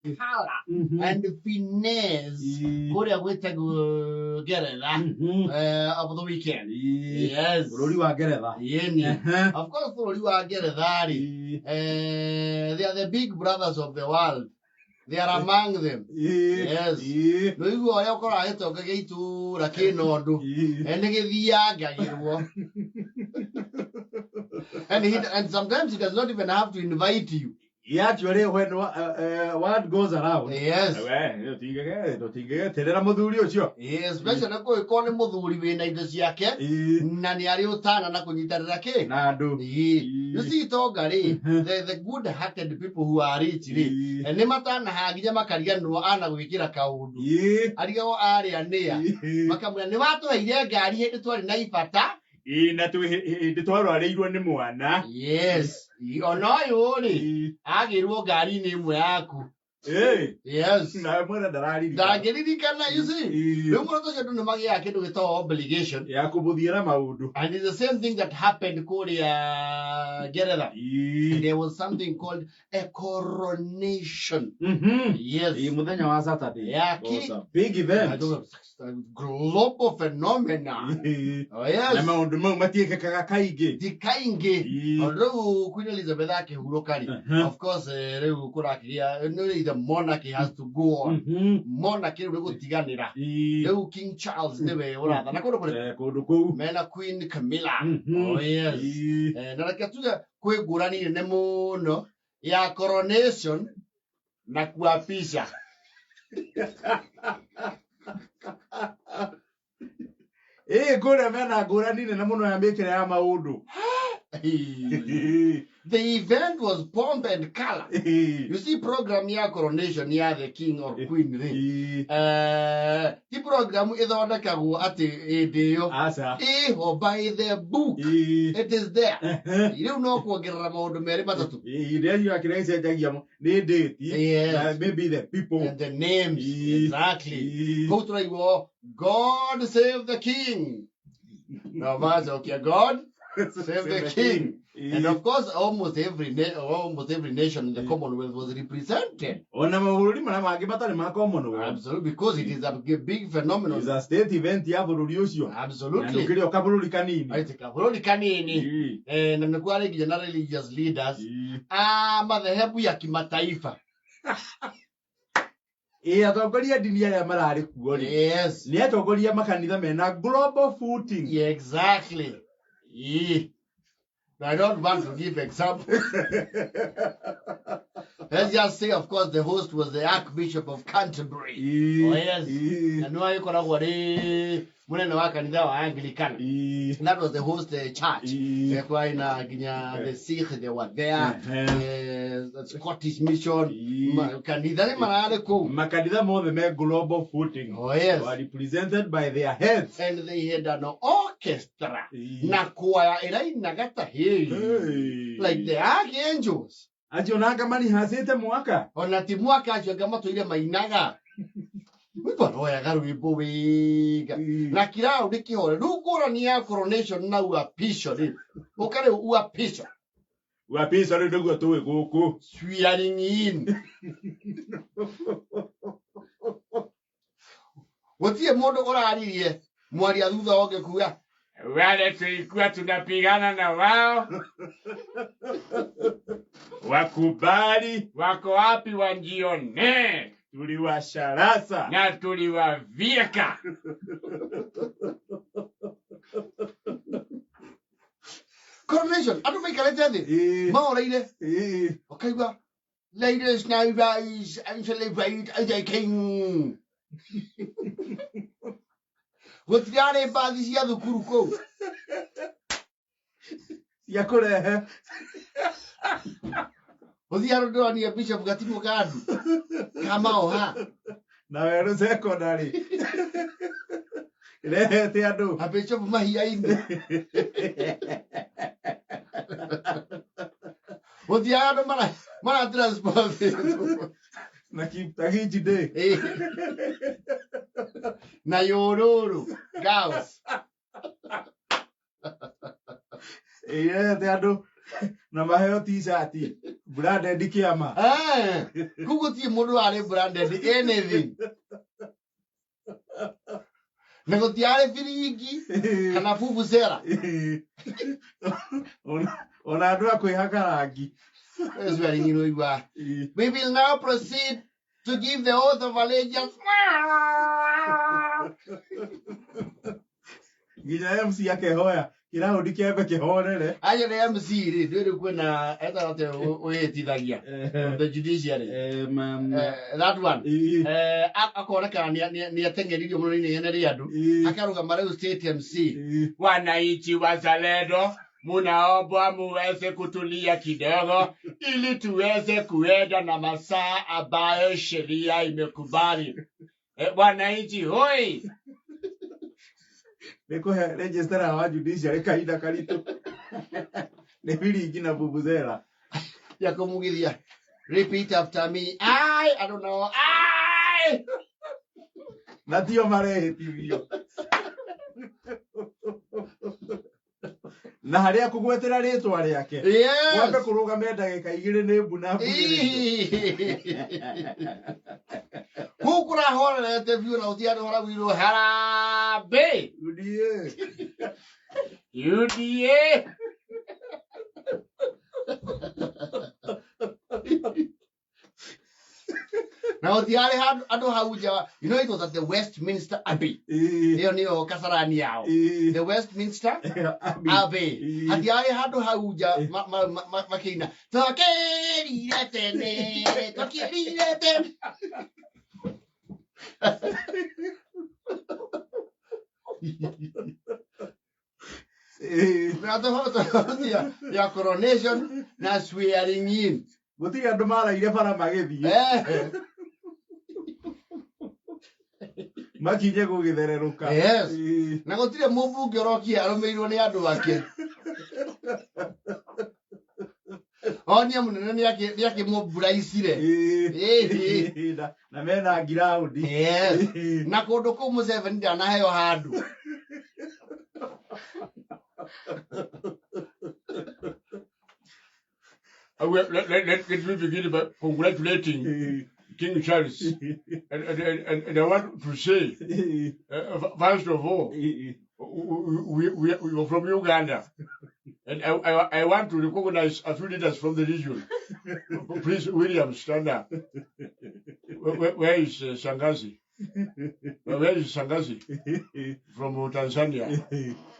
color and finesse kũrĩa gwĩtagwo Ngeretha over the weekend. Yes. Bũrũri wa Ngeretha. Yeni. Ehe. Of course bũrũri wa Ngeretha rĩ, they are the big brothers of the world. They are among them. Yes. Nĩũigua ũrĩa ũkoraga gĩtonga gĩa itũũra kĩna ũndũ. Nĩ gĩthiangagĩrwo. And sometimes he does not even have to invite you. Actually, when word goes around, Yes. we tũtingĩgeterera mũthuri ũcio. Yes, especially kũngĩkorwo nĩ mũthuri wĩna indo ciake na nĩ arĩ ũtana na kũnyitanĩra kĩ. Na andũ. Ĩĩ. You see itonga rĩ, the good hearted people who are rich rĩ, nĩ matanahaga nginya makariganĩrwo ana gwĩkĩra kaũndũ. Arigagwo arĩa nĩa. Makamwĩra nĩ watũheire ngari hĩndĩ twarĩ na ibata. Ĩĩ, na twĩ hĩndĩ twarwarĩirwo nĩ mwana. Yes. Ona ũyũ rĩ, agĩrwo ngari-inĩ ĩmwe yaku. Yes. Na mwene ndararirikana. Ndangĩririkana, you see. Rĩu mũndũ ũcio andũ nĩ magĩaga kĩndũ gĩtagwo obligation. Ya kũmũthiĩra maũndũ. And it's the same thing that happened kũrĩa Ngeretha. There was something called a coronation. Yes. Ĩĩ, mũthenya wa Saturday. Yeah, Was a big event. Global phenomena. Oh, yes. Na maũndũ mau matiĩkĩkaga kaingĩ. Ti kaingĩ. Tondũ rĩu Queen Elizabeth akĩhurũka rĩ, of course rĩu kũrakĩgĩa nĩ the monarchy has to go on. Monarchy rĩu nĩ gũtiganĩra. Rĩu King Charles nĩwe ũrathana kũndũ kũrĩkũ? Kũndũ kũu. Mena Queen Camilla. Oh yes. Na reke tuge kwĩ ngũrani nene mũno ya coronation na kuapisha. Ĩĩ, kũrĩa mena ngũrani nene mũno ya mĩkĩre ya maũndũ. The event was pomp and color. You see program ya coronation ya the king or queen rĩ, ti program ĩthondekagwo atĩ hĩndĩ ĩyo. Aca. Ĩho by the book. It is there. Rĩu no kuongerera maũndũ merĩ matatũ. Iria cio kĩrĩa gĩcenjagia nĩ date na maybe the people. And the names. Exactly. Kũu tũraigwo God save the king. Na macokia God save the king. And of course almost every nation in the Commonwealth was represented. Ona mabũrũri marĩa mangĩ matarĩ ma Commonwealth. Absolutely, because it is a big phenomenon. Is a state event ya bũrũri ũcio. Absolutely. Na ndũkĩrĩ o kabũrũri kanini. Aite kabũrũri kanini. Na nĩ kwarĩ nginya na religious leaders a madhehebu ya kimataifa. Ĩĩ, atongoria a ndini arĩa mararĩ kuo rĩ. Yes. Nĩ atongoria makanitha mena global footing. Yeah, exactly. Yeah. I don't want to give example. Let's just say, of course, the host was the Archbishop of Canterbury. Oh, yes. Na nĩwe agĩkoragwo arĩ mũnene wa kanitha wa Anglican. That was the host church. Kwarĩ na nginya the Sikh, they were there. The Scottish Mission. Kanitha nĩ mararĩ kũu. Makanitha mothe me global footing. Oh, yes. Were represented by their heads. And they had an orchestra. Na kwaya ĩrainaga ta hey. Like the archangels. Acio nanga marihacĩte mwaka. Ona ti mwaka acio anga matũire mainaga. Maroyaga rwĩmbo wega. Na kiraũ nĩ kĩhore. Rĩu ngũrani ya coronation na uapisho rĩ. Ũka rĩu uapisho. Uapisho rĩu nĩguo tũĩ gũkũ. Swearing in. Gũtirĩ mũndũ ũraririe mwaria thutha wa ũngĩ kuga wale tulikuwa tunapigana na wao wakubali, wako wapi wanjione, tuliwasharasa na tuliwavieka. Coronation, andũ maikarĩte thĩ maoreire ũkaigua ladies now rise and celebrate the king. Gũtirarĩ mbathi cia thukuru kũu cia kũrehe. Gũthiĩ ndĩronire Bishop Gatimu Gandu Kamaoha na Werũ Secondary rehete andũ na Bishop Mahiainĩ. Gũthiaga andũ mara transport na Kiptagiji Day na Yororo girls irehete andũ Na maheo t-shirt branded kĩama. Eh, kũu gũtirĩ mũndũ warĩ branded anything, na gũtiarĩ biringi kana vuvuzela. Ona andũ a kwĩhaka rangi. Swearing igua. We will now proceed to give the oath of allegiance. Nginya MC akehoya kĩraũndi kĩambe kĩhorere. Acio nĩ MC rĩ, ndwĩrĩ kwĩna etagwo atĩa wĩhĩtithagia from the judiciary? That one. Akonekana nĩ ateng'eririo mũno nĩ inegene rĩa andũ, akarũgama rĩu state MC. Wananchi wazalendo, munaombwa muweze kutulia kidogo ili tuweze kuenda na masaa ambayo sheria imekubali. Wananchi hoi! Nĩ kũhe registrar wa judiciary kahinda karitũ nĩ biringi na vuvuzela. Ya kũmugithia, "Repeat after me." I don't know. I Na tio marehĩtithio na harĩa kũgwetera rĩtwa rĩake kwambe kũrũgame ndagĩka 2 nĩ mbu na mbugĩrĩrio. Kũu kũrahorerete biũ na gũtirĩ andũ haragwirwo harambee. UDA. UDA. Na gũtiarĩ handũ andũ hau nja. It was at the Westminster Abbey. Ĩyo nĩyo Kasarani yao, the Westminster Abbey. Abbey. Hatiarĩ handũ hau nja makĩina "Twakĩrire tene, twakĩrire tene". Na tofauti ya coronation na swearing in. Gũtirĩ andũ maraire bara magĩthiĩ makinye gũgĩthererũka. Na gũtirĩ mũmbunge ũrokie arũmĩrĩirwo nĩ andũ ake onie mũnene nĩakĩmũmburaicire. Na mena ngiraundi. Na kũndũ kũu Museveni ndanaheo handũ. Well, let me begin by congratulating King Charles. And I want to say, first of all, we are from Uganda. And I want to recognize a few leaders from the region. Please, William, stand up. Where is Shangazi? Where is Shangazi from Tanzania?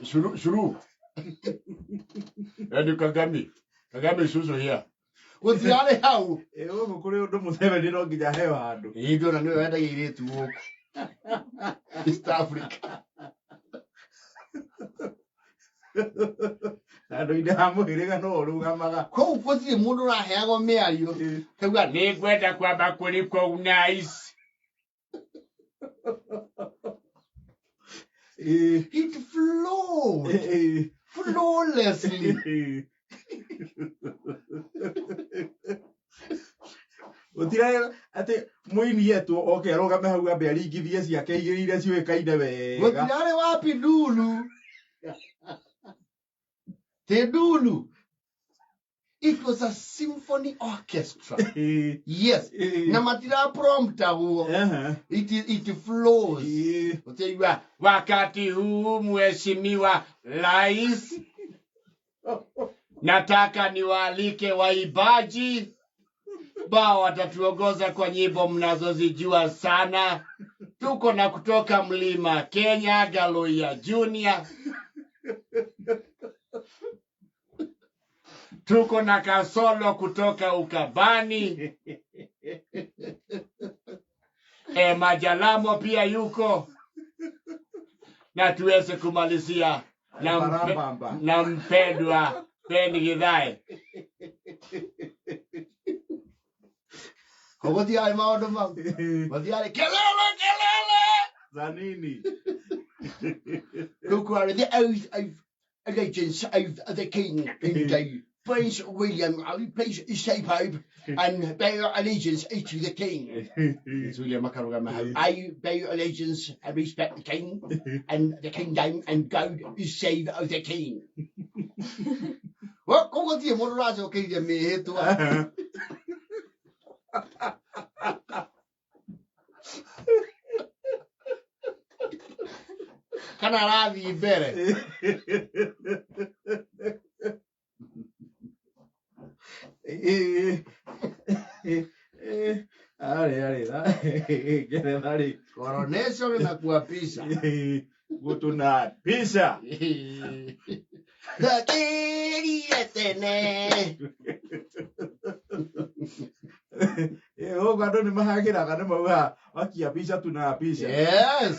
Sulu, Sulu. And Kagame. Kagame is also here. Gũtirarĩ hau. Ĩ, gũkũ kũrĩ ũndũ Museveni no nginya heo handũ. Ĩ, ndĩrona nĩwe wendagia airĩtu gũkũ East Africa. Handũ-inĩ ha mũhĩrĩga no ũrũgamaga. Kũu gũtirĩ mũndũ ũraheagwo mĩario kauga. Nĩngwenda kwamba kũrecognize It flowed flawlessly. Gũtirarĩ atĩ mũini etwo oke arũgame hau ambe aringithie ciake igĩrĩ iria ciũĩkaine wega. Gũtirarĩ wapi ndulu te ndulu. It was a symphony orchestra. Yes. Na matira promptagwo. It flows. Ũtĩigua wakati huu, mheshimiwa rais, nataka niwaalike waimbaji bao watatuongoza kwa nyimbo mnazozijua sana. Tuko na kutoka Mlima Kenya, Galoya Junior. Tuko na Kasolo kutoka Ukabani. Majalamo pia yuko, na tuweze kumalizia Barabamba. na mpendwa Ben Githae. Koguo gũtiarĩ maũndũ mau, gũtiarĩ kelele kelele. Za nini? Kũu kwarĩ the oath of allegiance of the king and the Prince William, please step up and bear allegiance to the king. Prince William akarũgama hau. I bear allegiance and respect the king and the kingdom and God save the king. Koguo gũtirĩ mũndũ ũracokeirie mĩhĩtwa. Kana arathiĩ mbere. Arĩ arĩ ngeretha rĩ. Coronation na kuapisha. Gũtũnapisha. Ndakĩrire tene. Gũkũ andũ nĩ mahagĩraga nĩ maugaga wakiapisha tunapisha. Yes.